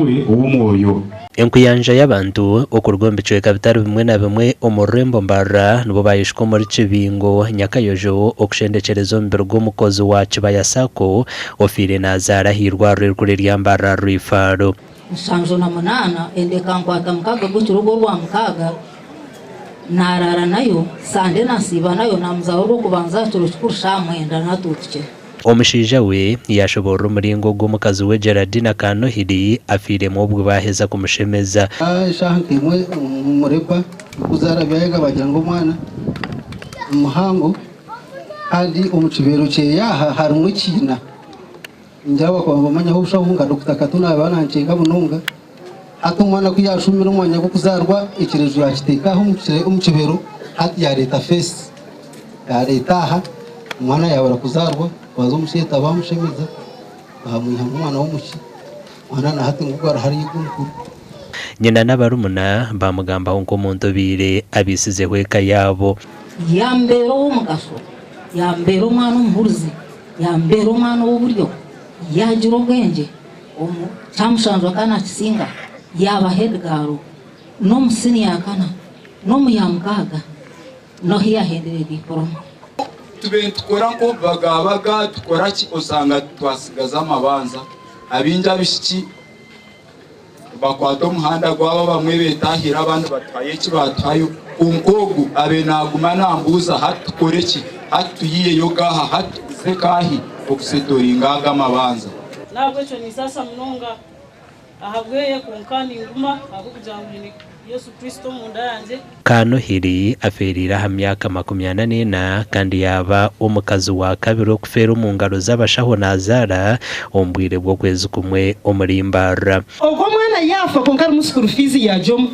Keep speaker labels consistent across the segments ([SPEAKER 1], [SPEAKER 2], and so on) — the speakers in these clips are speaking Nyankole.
[SPEAKER 1] Tataitwe ow'omwoyo.
[SPEAKER 2] Enkuyanja y'abantu okuruga omu bicweka bitari bimwe na bimwe omu rurembo Mbarara nibo bayeshwa omuri Kibingo, Nyakayojo okushendekyereza omubiri gw'omukozi wa Kibaya Sacco ofiire nazaara ah'eirwariro erikuru erya Mbarara Referral.
[SPEAKER 3] 78 enda ekankwata mukaaga gw'ekiro ogw'orwamukaaga naaraara nayo, Sande naasiiba nayo, naamuzaara orw'okubanza aha kiro kikuru shaaha mwenda naatuutukire.
[SPEAKER 2] Omushaija we yaashoboorora omuringo ogu omukazi we Geraldina Kanohiri afiiremu obwo baaheza kumushemeza.
[SPEAKER 4] Eshaaha nk'emwe omureba kuzaara byayega bagira ngu omwana ni muhango kandi omu kibeero kyeye aha harimu ekiina. Ningira bakaba nibamanyaho obushaho nka Dokita Kato naaba nankyenga munonga. Hati omwana ku yaashumire omwanya gw'okuzaarwa ekireju yaakiteeka aha omu kibero hati yaareeta feesi yaareeta aha omwana yaabura kuzaarwa baaza omu theatre baamushemeza baamwihamu omwana w'omuki omwana na hati ngugwo ari hariya ogwo omukuru.
[SPEAKER 2] Nyina n'abarumuna baamugambaho nk'omuntu obaire abaisizeho eka yaabo.
[SPEAKER 3] Yambeera ow'omugasho, yambeera omwana omuhurizi. Yambeera omwana ow'oburyo, yaagira obwengye, omu kyamushanju akaba naakisinga, yaaba head girl, n'omu siniya ya kana, n'omu ya mukaaga, n'ahu yaahendeire diporoma.
[SPEAKER 5] Tube nitukora nk'obubagabaga tukora ki osanga twasigaza amabanza abaingi abaishiki bakwata omuhanda gwabo abamwe betahire abandi batuhayo eki batuhayo kwonka ogu abe naguma nambuuza hati tukore ki hati tuyiyeyo gaha hati tuguze kahi okusetoringa aga amabanza.
[SPEAKER 6] N'ahabw'ekyo ninsaasa munonga ahabweye, kwonka ninguma ahabw'okugira ngu nyine Yesu Kristo omunda yangye.
[SPEAKER 2] Kanohiri afeereire aha myaka 44 kandi yaaba omukazi wa kabiri okufeera omu ngaro z'abashaho nazaara omu bwire bw'okwezi kumwe omuri Mbarara.
[SPEAKER 7] Ogwo omwana yaafa kwonka arimu school fees ya Jomo.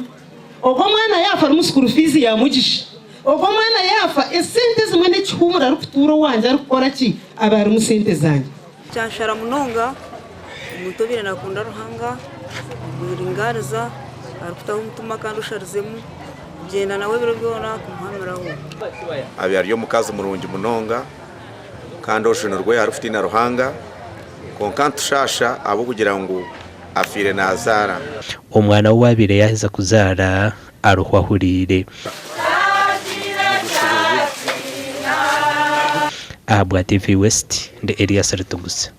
[SPEAKER 7] Ogwo omwana yaafa arimu school fees ya Mugisha. Ogwo omwana yaafa esente ezimwe n'ekihuumuro arikutuura owangye arikukora ki aba arimu sente zangye.
[SPEAKER 8] Kyanshara munonga omuntu obaire nakunda Ruhanga, omuringaaniza, arikutaho omutima kandi osharizemu kugyenda nawe ebiro byona kumuhamiraho.
[SPEAKER 9] Abaire ari omukazi murungi munonga kandi ojunirwe arikutiina Ruhanga, kwonka nitushaasha ahabw'okugira ngu afiire naazaara.
[SPEAKER 2] Omwana we ou abaire yaaheza kuzaara ariho ahuriire. Ahabwa TV West, ndi Elias Rutugutsa.